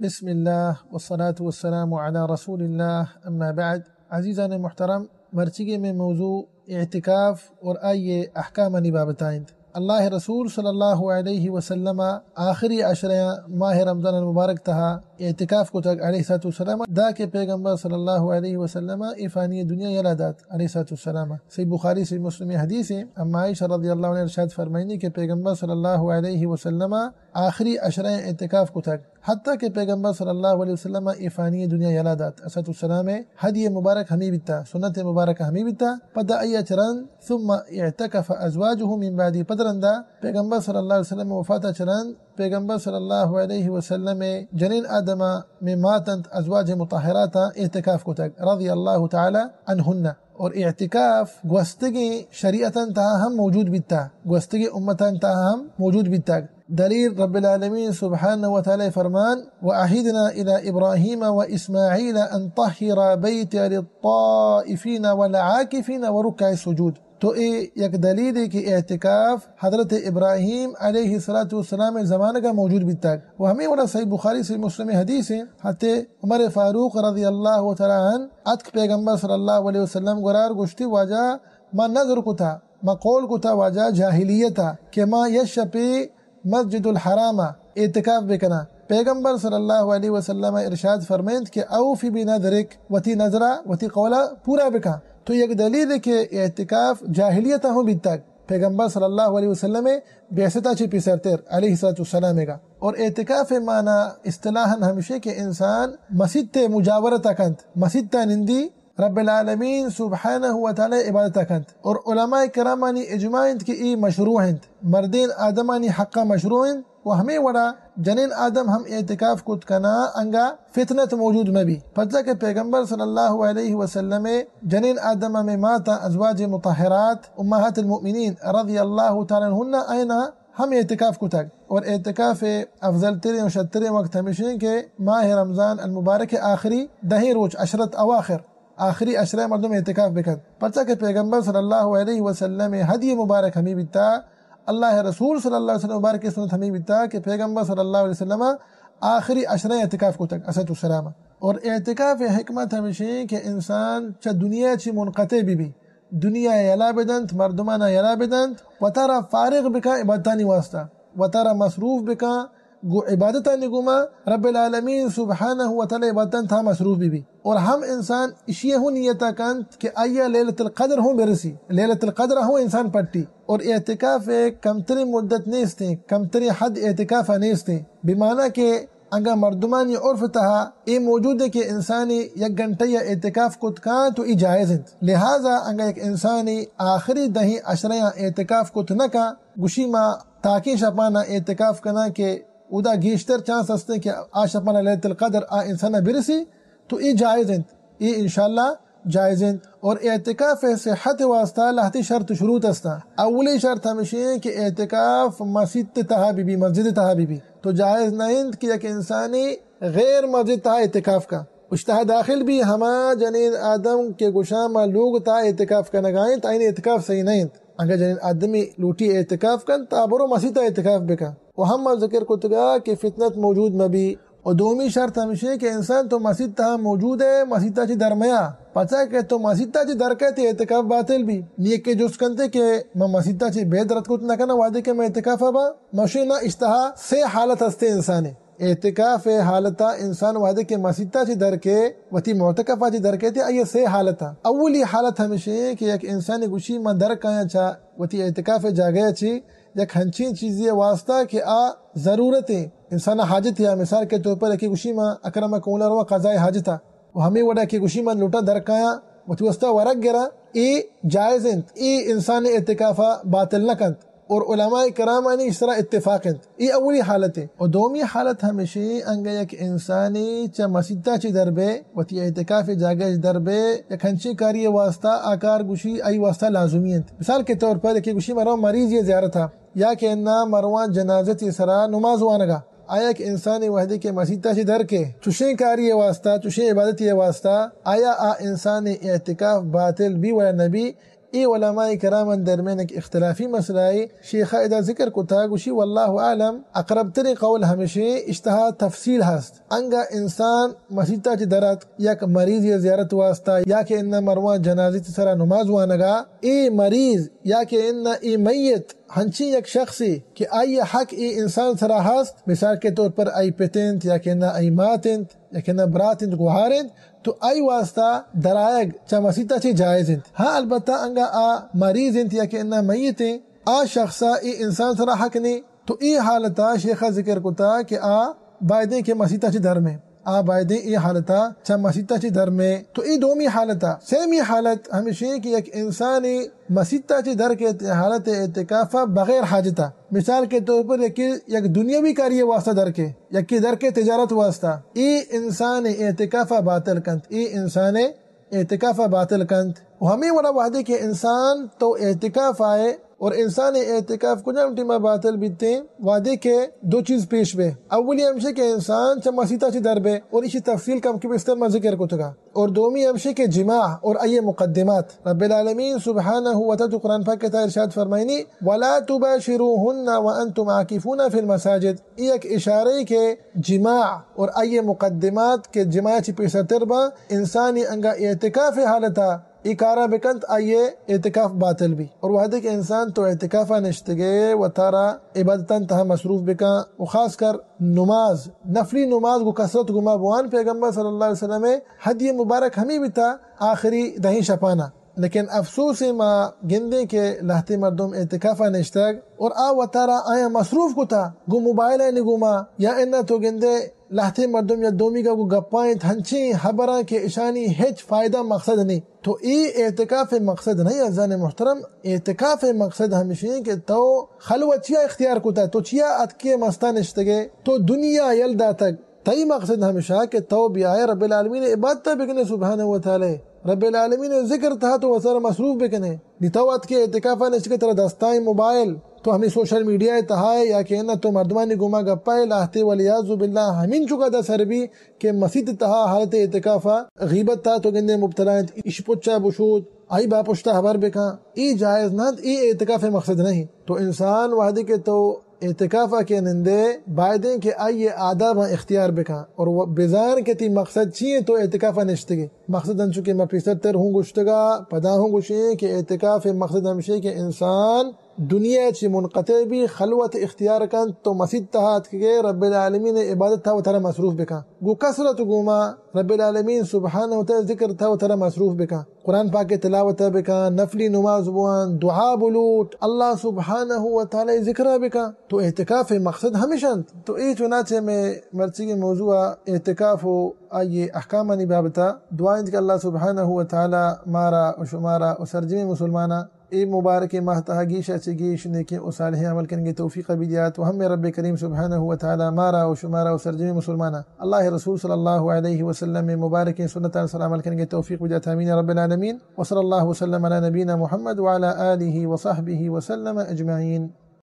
بسم اللہ والصلاة والسلام علی رسول اللہ، اما بعد۔ عزیزان محترم، مرچیگیں مئے موضوع اعتکاف اور آئی احکامانی بابت ءَ انت۔ اللہ ءِ رسول صلی اللہ علیہ وسلم ءَ آخری عشرہ ماہ رمضان المبارک ءِ تہا اعتکاف کتگ علیہ الصلوۃ والسلام، داں کہ پیغمبر صلی اللہ علیہ وسلم ءَ اے فانی دنیا یلہ دات علیہ الصلوۃ والسلام۔ صحیح بخاری، صحیح مسلم ءِ حدیث اِنت۔ اما عائشہ رضی اللہ عنہا ارشاد فرمائینی کہ پیغمبر صلی اللہ علیہ وسلم ءَ آخری عشرہ اعتکاف کتگ، حتیٰ کہ پیغمبر صلی اللہ علیہ وسلم ءَ اے فانی دنیا یلہ دات۔ علیہ الصلوۃ والسلام ءِ ہدی مبارک ہمے بیتا، سنت مبارک ہمے بیتا۔ پدا آئی ءَ چہ رند، ثم اعتکف ازواجہ من بعدہ، پد رندا پیغمبر صلی اللہ علیہ وسلم ءِ وفات ءَ چہ رند پیغمبر صلی اللہ علیہ وسلم ءِ جنین آدم ءَ مئے مات انت، ازواج مطہرات ءَ اعتکاف کتگ رضی اللہ تعالی عنہن۔ اور اعتکاف گوستگیں شریعتاں تہا ہم موجود بیتا، گوستگیں امتاں تہا ہم موجود بیتا۔ دلیل رب العالمین سبحانہ و تعالی فرمان، وعهدنا الی ابراہیم و اسماعیل ان طهرا بیتی للطائفین والعاکفین ورکع السجود۔ تو اے یک دلیلے کہ اعتکاف حضرت ابراہیم علیہ الصلوۃ والسلام ءِ زمانگ ءَ موجود بیتگ۔ و ہمے وڑا صحیح بخاری، صحیح مسلم ءِ حدیث اِنت، حضرت عمر فاروق رضی اللہ تعالی عنہ اتک پیغمبر صلی اللہ علیہ وسلم ءِ گورا، گوشتی، واجہ، ما نذر کتا، ما قول کتا واجہ جاہلیت ءَ کہ ما یک شپے مسجد الحرام ءَ اعتکاف بکناں۔ پیغمبر صلی اللہ علیہ وسلم ءَ ارشاد فرمائینت کہ اوف بنذرک، وتی نذر ءَ، وتی قول ءَ پورا بکن۔ تو یک دلیلے کہ اعتکاف جاہلیت ءَ ہم بیتگ، پیغمبر صلی اللہ علیہ وسلم ءِ بعثت ءَ چہ پیسرتر علیہ الصلوۃ والسلام ءَ۔ اور اعتکاف ءِ معنی اصطلاحاً ہمیش اِنت کہ انسان مسیت ءِ مجاورت ءَ کنت، مسیت ءَ نندی، رب العالمین سبحانہ و تعالی ءِ عبادت ءَ کنت۔ اور علماء کرامانی اجماع اِنت کہ اے مشروع اِنت، مردین آدمانی حق ءَ مشروع اِنت و ہمے وڑا جنین آدم ہم اعتکاف کت کناں، انگا فتنت موجود مہ بی۔ پرچا کہ پیغمبر صلی اللہ علیہ وسلم ءِ جنین آدم ءَ مئے ماتاں، ازواج مطہرات، امہات المؤمنین رضی اللہ تعالی عنہن، آیاں ہم اعتکاف کتگ۔ اور اعتکاف ءِ افضل تریں و شرتریں وقت ہمیش اِنت کہ ماہ رمضان المبارک ءِ آخری دہیں روچ، عشرۃ اواخر، آخری عشرہ ءَ مردم اعتکاف بکنت۔ پرچا کہ پیغمبر صلی اللہ علیہ وسلم ءِ ہدی مبارک ہمے بیتا، اللہ ءِ رسول صلی اللہ علیہ وسلم ءِ مبارک سنت ہمے بیتا کہ پیغمبر صلی اللہ علیہ وسلم آخری عشرہ ءَ اعتکاف کتگ، علیہ الصلوۃ والسلام۔ اور اعتکاف ءِ حکمت ہمیش اِنت کہ انسان چہ دنیا چی منقطع بہ بی، دنیا ءَ یلہ بدنت، مردمان ءَ یلہ بدنت، وتارا فارغ بکن عبادتانی واسطہ، وتارا مصروف بکن گوں عبادتانی گوما، رب العالمین سبحانہ و تعالی عبادتاں تہا مصروف بہ بی۔ اور ہم انسان اشی ءَ ہوں نیت ءَ کنت کہ آئی ءَ لیلۃ القدر ہوں برسی، لیلۃ القدر ءَ ہوں انسان پٹی۔ اور اعتکاف ءِ کمتریں مدت نیست اِنت، کمتریں حد اعتکاف ءِ نیست اِنت، بمعنی کہ انگا مردمانی عرف تہا اے موجود اِنت کہ انسانے یک گھنٹہ یا اعتکاف کت کاں تو اے جائز اِنت۔ لہذا انگا یک انسانے آخری دہیں عشرہ ءَ اعتکاف کت نہ کاں، گوشی ما تاکیں شپانا اعتکاف کناں کہ اودا گیشتر چانس ہست اِنت کہ آ شپانا لیلۃ القدر آ انسانا برسی، تو اے جائز اِنت، اے انشاءاللہ جائز اِنت۔ اور اعتکاف ءِ صحت ءِ واسطہ لہتے شرط و شروط ہستاں۔ اولی شرط ہمیش اِنت کہ اعتکاف مسیت ءِ تہا بہ بی، مسجد ءِ تہا بہ بی۔ تو جائز نہ اِنت کہ یک انسانے غیر مسجد ءِ تہا اعتکاف کاں، اشی تہا داخل بی۔ ہما جنین آدم کہ گوشاں ما لوگ ءِ تہا اعتکاف کنگا اِنت، آئی ءِ اعتکاف صحیح نہ اِنت۔ اگاں جنین آدمی لوٹی اعتکاف کنت، آ برو مسیت ءَ اعتکاف بکن۔ و ہم ما ذکر کتگا کہ فتنت موجود مہ بی۔ و دومی شرط ہمیش اِنت کہ انسان تو مسیت ءِ تہا موجود ئے، مسیت ءَ چہ در میا۔ پرچا کہ تو مسیت ءَ چہ در کئے تئی اعتکاف باطل بی۔ نی یکے جست کنت کہ من مسیت ءَ چہ بید رد کت نہ کناں وہدے کہ من اعتکاف ءَ باں؟ من گوشیں نا، اشی تہا سے حالت ہست اِنت انسانے۔ اعتکاف ءِ حالت ءَ انسان وہدے کہ مسیت ءَ چہ در کئے، وتی معتکف ءَ چہ در کئے، آئی ءِ سے حالت اَنت۔ اولی حالت ہمیش اِنت کہ یک انسانے گوشی من در کایاں چہ وتی اعتکاف ءِ جاگہ ءَ چہ، یک ہنچیں چیزے ءِ واسطہ کہ آ ضرورت اِنت، انسان ءَ حاجت اِنت۔ مثال کے طور پر یکے گوشی من اکرمک اللہ رواں قضائے حاجت ءَ، و ہمے وڑا کہ گوشی من لوٹاں در کایاں وتی واسطہ ورگ گراں، اے جائز اِنت، اے انسان ءِ اعتکاف ءَ باطل نہ کنت۔ اور علماء کرامانی اشی سرا اتفاق اِنت۔ اے اولی حالت اِنت۔ و دومی حالت ہمیش اِنت، انگا یک انسانے چہ مسیت ءَ چہ در بئے، وتی اعتکاف ءِ جاگہ ءَ چہ در بئے، یک ہنچیں کاری ءِ واسطہ آ کار گوشی آئی ءِ واسطہ لازمی اِنت۔ مثال کے طور پر یکے گوشی من رواں مریضے ءِ زیارت ءَ، یا کہ انا من رواں جنازتے ءِ سرا نماز وانگ ءَ۔ آیا یک انسانے وہدے کہ مسیت ءَ چہ در کئے، چشیں کاری ءِ واسطہ، چشیں عبادتے ءِ واسطہ، آیا آ انسان ءِ اعتکاف باطل بی ولا نہ بی؟ اے علماء کرامانی درمیان یک اختلافی مسئلہ ئے۔ شیخ ءَ ادا ذکر کتا، گوشی واللہ اعلم، اقرب تریں قول ہمشیں، اشتہا تفصیل ہست۔ انگا انسان مسیتا چہ در اتک یک مریضے زیارت واسطہ یا کہ اناں مرواں جنازے چہ سرا نماز وانگا، اے مریض یا کہ اناں اے میت ہنچیں یک شخصے کہ آئی حق اے انسان سرا ہست، مثال کے طور پر آئی پت انت یا کہ اناں آئی مات انت یا کہ اناں برات انت، گوہار انت، تو آئی واسطہ درآیگ چہ مسیتا چہ جائز انت۔ ہاں، البتہ انگا آ مریض انت یا کہ اناں میت انت، آ شخصا اے انسان سرا حق نیں۔ تو اے حالتا شیخا ذکر کتا کہ آ بایدیں کہ مسیتا چہ درمیں، آ بایدیں اے حالتا چہ مسیتا چہ درمیں۔ تو اے دومی حالتا۔ سیمی حالت ہمشیں کہ یک انسانے مسیتا چہ در کیت حالت اعتکافا بغیر حاجتا۔ مثال کے طور پر یکے یک دنیاوی کاری واسطہ در کے، یکے در کے تجارت واسطہ، اے انسان اعتکافا باطل کنت، اے انسان اعتکافا باطل کنت۔ و ہمے وڑا وہدے کہ انسان تو اعتکافا ئے اور انسان اعتکاف کجام ٹیما باطل بیتیں، وہدے کہ دو چیز پیش بے۔ اولی ہمشے کہ انسان چہ مسیتا چہ در بے، اور ایشی تفصیل کم کہ بستر ما ذکر کتگا۔ اور دومی ہمشے کہ جماع اور آئی مقدمات۔ رب العالمین سبحانہ و تعالی تو قرآن پاک کے تہا ارشاد فرمائنی، ولا تباشروهن وانتم عاکفون فی المساجد۔ اے یک اشارہ ئے کہ جماع اور آئی مقدمات کہ جماع چہ پیسرتر باں، انسانی انگا اعتکاف حالتا اے کارا بکنت، آئی اعتکاف باطل بی۔ اور وہدے کہ انسان تو اعتکافا نشتگے و تارا عبادتان تہا مصروف بکن و خاص کر نماز، نفلی نماز گو کثرت گما بوان، پیغمبر صلی اللہ علیہ وسلم ہدی مبارک ہمیں بیتا آخری دہیں شپانا۔ لیکن افسوس ما گندیں کہ لہتے مردم اعتکافا نشتگ اور آ وتارا آیاں مصروف کتا گوں موبائل ء نگوما، یا اناں تو گندے لہتے مردم یا دومیگا گوں گپا انت، ہنچیں ہبراں کہ اشانی ہچ فائدہ مقصد نی۔ تو اے اعتکاف مقصد نہیں عزیزان محترم۔ اعتکاف مقصد ہمشی کہ تو خلوت چیا اختیار کتا، تو چیا اتکے مستا نشتگے، تو دنیا یل داتگ۔ تئی مقصد ہمشہ کہ تو بیائے رب العالمین عبادت بکنے سبحانہ و تعالی، رب العالمین ذکر تہا تو وسر مصروف بکنے۔ نی تو اتکے اعتکافا نشتگے، ترا دستائیں موبائل، تو ہمیں سوشل میڈیا تہا ہے یا کہ اناں تو مردمانی گوما گپا ہے، لہتے والیعاذ باللہ ہمین چکا دا سر بی کہ مسیت تہا حالت اعتکافا غیبت تہا تو گندے مبتلا انت، اش پچا بشود، آئی با پشتا ہبر بکن، اے جائز نہ انت، اے اعتکاف مقصد نہیں۔ تو انسان وہدے کہ تو اعتکافا کہ نندے، بایدیں کہ آئی آداباں اختیار بکن اور و-، بزان کہ تی مقصد چی انت تو اعتکافا نشتگے۔ مقصد انچو کہ ما پیسر تر ہوں گشتگا، پدا ہوں گشیں کہ اعتکاف مقصد ہمشی کہ انسان دنیا چی منقطع بی، خلوت اختیار کنت، تو مسیت تہا اتکگے رب العالمین عبادت تہا وترا مصروف بکن۔ گو کثرت گوما رب العالمین سبحانہ و تعالی ذکر تہا وترا مصروف بکن۔ قرآن پاک تلاوت بکن، نفلی نماز بوان، دعا بلوٹ، اللہ سبحانہ و تعالی ذکر بکن۔ تو اعتکاف مقصد ہمش انت۔ تو اے چنانچہ میں مرچی کے موضوع اعتکاف و آئی احکامانی بابتا۔ دعا انت کہ اللہ سبحانہ و تعالی مارا و شمارا و سرجمیں مسلماناں اے مبارکیں ماہ تہا گیش ء چہ گیش نیکیں و صالحیں عمل کنگے توفیق ء بدیات و ہمے رب کریم سبحانہ و تعالی مارا و شمارا و سرجمیں مسلماناں اللہ رسول صلی اللہ علیہ وسلم مبارکیں سنتان سر عمل کنگے توفیق بدیات، آمین رب العالمین۔ وصلی اللہ وسلم علی نبینا محمد وعلی آلہ وصحبہ وسلم اجمعین۔